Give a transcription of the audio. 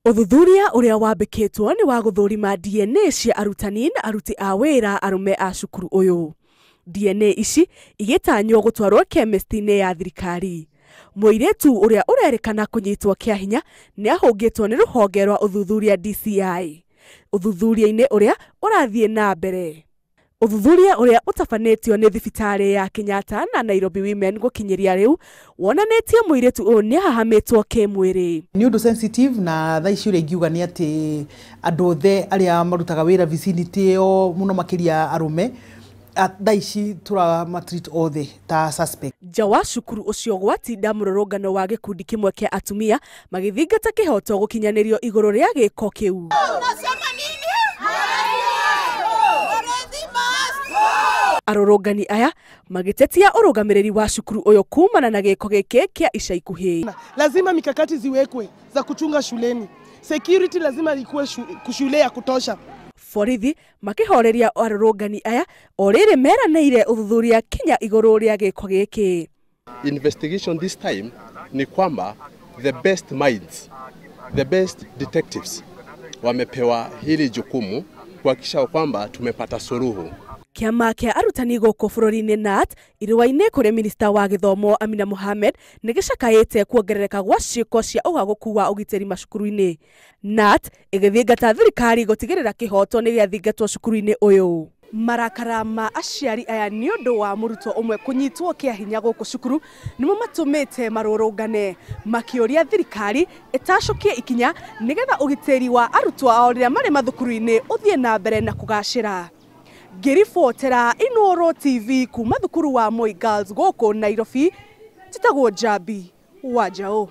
Ũthuthuria ũrĩa wambĩkĩtwo nĩ wa gũthũrima DNA cia arutani na aruti a wĩra arũme a cukuru ũyũ. DNA ici igĩtanywo gũtwarwo chemist-inĩ ya thirikari. Mũirĩtu ũrĩa ũrerĩkana kũnyitwo kĩa hinya nĩ ahũngĩtwo nĩ rũhonge rwa ũthuthuria DCI. Ũthuthuria-inĩ ũrĩa ũrathiĩ na mbere. Ũthuthuria ũrĩa ũtabanĩtio nĩ thibitarĩ ya Kenyatta na Nairobi Women gũkinyĩria rĩu wonanĩtie mũirĩtu ũyũ nĩ ahahamĩtwo kĩmwĩrĩ. Nĩ ũndũ sensitive na thaa ici ũrĩa ingiuga nĩ atĩ andũ othe arĩa marutaga wĩra vicinity ĩyo mũno makĩria arũme thaa ici tũramatreat othe ta suspect. Nja wa cukuru ũcio gwatinda mũrũrũngano wa gĩkundi kĩmwe kĩa atumia magĩthingata kĩhoto gũkinyanĩrio igũrũ rĩa gĩko kĩu. Arũrũngani aya magĩtetia ũrũgamĩrĩri wa cukuru ũyũ kumana na gĩko gĩkĩ kĩa ica ikuhĩ. Lazima mikakati ziwekwe za kuchunga shuleni. Security lazima ikuwe shule ya kutosha. Borithi makĩhoreria arũrũngani aya o rĩrĩ meranĩire ũthuthuria kinya igũrũ rĩa gĩko gĩkĩ. Investigation this time ni kwamba the best minds, the best detectives wamepewa hili jukumu kuhakikisha kwamba tumepata suluhu. Kĩama kĩa arutani gũkũ bũrũri-inĩ KNUT irũa-inĩ kũrĩ minista wa gĩthomo Amina Mohamed nĩ gĩcakaĩte kuongerereka gwa ciĩko cia ũhagũku wa ũgitĩri macukuru-inĩ. KNUT ĩgĩthingata thirikari gũtigĩrĩra kĩhoto nĩ gĩathingatwo cukuru-inĩ ũyũ. Marakara ma aciari aya nĩ ũndũ wa mũrutwo ũmwe kũnyitwo kĩa hinya gũkũ cukuru nĩmo matũmĩte marũrũngane makĩũria thirikari ĩtacũkie ikinya nĩgetha ũgitĩri wa arutwo ao rĩrĩa marĩ mathukuru-inĩ ũthiĩ na mbere na kũgacĩra. Ngĩribotera Inooro TV kuma thukuru wa Moi Girls gũkũ Nairobi, njĩtagwo Njambi wa Njaũ.